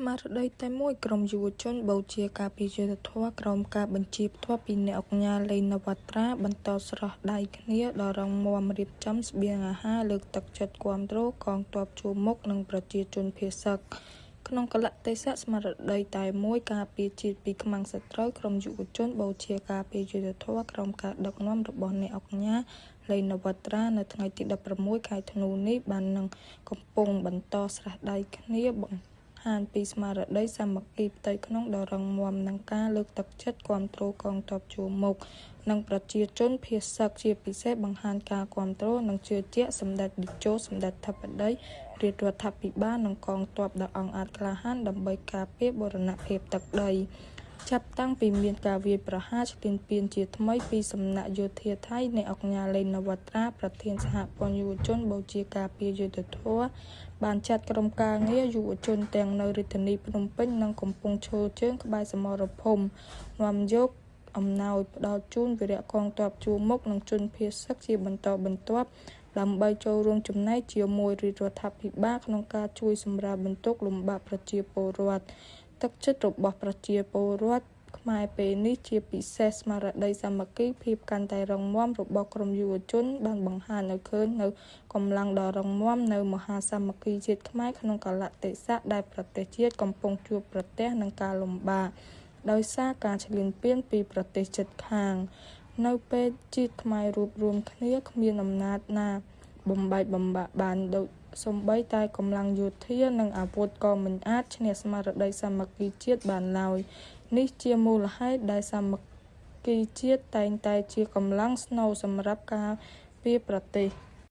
ស្មារតីតែមួយក្រុមយុវជនបូជាការពារយុត្តិធម៌ក្រោមការបញ្ជាផ្ទាល់ពីអ្នកឧកញ៉ា ឡេង ណាវ៉ាត្រា បន្តស្រស់ដៃគ្នាដ៏រឹងមាំរៀបចំស្បៀងអាហារលើកទឹកចិត្តគាំទ្រកងទ័ពជួរមុខនិងប្រជាជនភៀសសឹកក្នុងកាលៈទេសៈស្មារតីតែមួយការពារជាតិពីខ្មាំងសត្រូវក្រុមយុវជនបូជាការពារយុត្តិធម៌ក្រោមការដឹកនាំរបស់អ្នកឧកញ៉ា ឡេង ណាវ៉ាត្រា នៅថ្ងៃទី16ខែធ្នូនេះបាននឹងកំពុងបន្តស្រះដៃគ្នាបង្ហាញពីស្មារតីសាមគ្គីផ្ទៃក្នុងដ៏រឹងមាំនិងការលើកទឹកចិត្តគាំទ្រកងទ័ពជួរមុខនិងប្រជាជនភៀសសឹកជាពិសេសបង្ហាញការគាំទ្រនិងជឿជាក់សម្ដេចតេជោសម្ដេចធិបតីរាជរដ្ឋាភិបាលនិងកងទ័ពដ៏អង់អាចក្លាហានដើម្បីការពារបូរណភាពទឹកដីចាប់តាំងពីមានការវាយប្រហារឈ្លានពានជាថ្មីពីសំណាក់យោធាថៃអ្នកឧកញ៉ា ឡេង ណាវ៉ាត្រា ប្រធានសហព័ន្ធយុវជនបូជាការពារយុត្តិធម៌បានចាត់ក្រុមការងារយុវជនទាំងនៅរាជធានីភ្នំពេញនិងកំពង់ឈរជើងក្បែរសមរភូមិនាំយកអំណោយផ្ដល់ជូនវីរៈកងទ័ពជួរមុខនិងជនភៀសសឹកជាបន្តបន្ទាប់ដើម្បីចូលរួមចំណែកជាមួយរាជរដ្ឋាភិបាលក្នុងការជួយសម្រាលបន្ទុកលំបាកប្រជាពលរដ្ឋទឹកចិត្តរបស់ប្រជាពលរដ្ឋខ្មែរពេលនេះជាពិសេសស្មារតីសាមគ្គីភាពកាន់តែរឹងមាំរបស់ក្រុមយុវជនបានបង្ហាញឲ្យឃើញនូវកម្លាំងដ៏រឹងមាំនៅមហាសាមគ្គីជាតិខ្មែរក្នុងកាលៈទេសៈដែលប្រទេសជាតិកំពុងជួបប្រទះនឹងការលំបាកដោយសារការឈ្លានពានពីប្រទេសជិតខាងនៅពេលជាតិខ្មែររួបរួមគ្នាគ្មានអំណាចណាបំបែកបំបាក់បានដូចសូម្បីតែកម្លាំងយោធានិងអាវុធក៏មិនអាចឈ្នះស្មារតីសាមគ្គីជាតិបានឡើយនេះជាមូលហេតុដែលសាមគ្គីជាតិតែងតែជាកម្លាំងស្នូលសម្រាប់ការពារប្រទេស។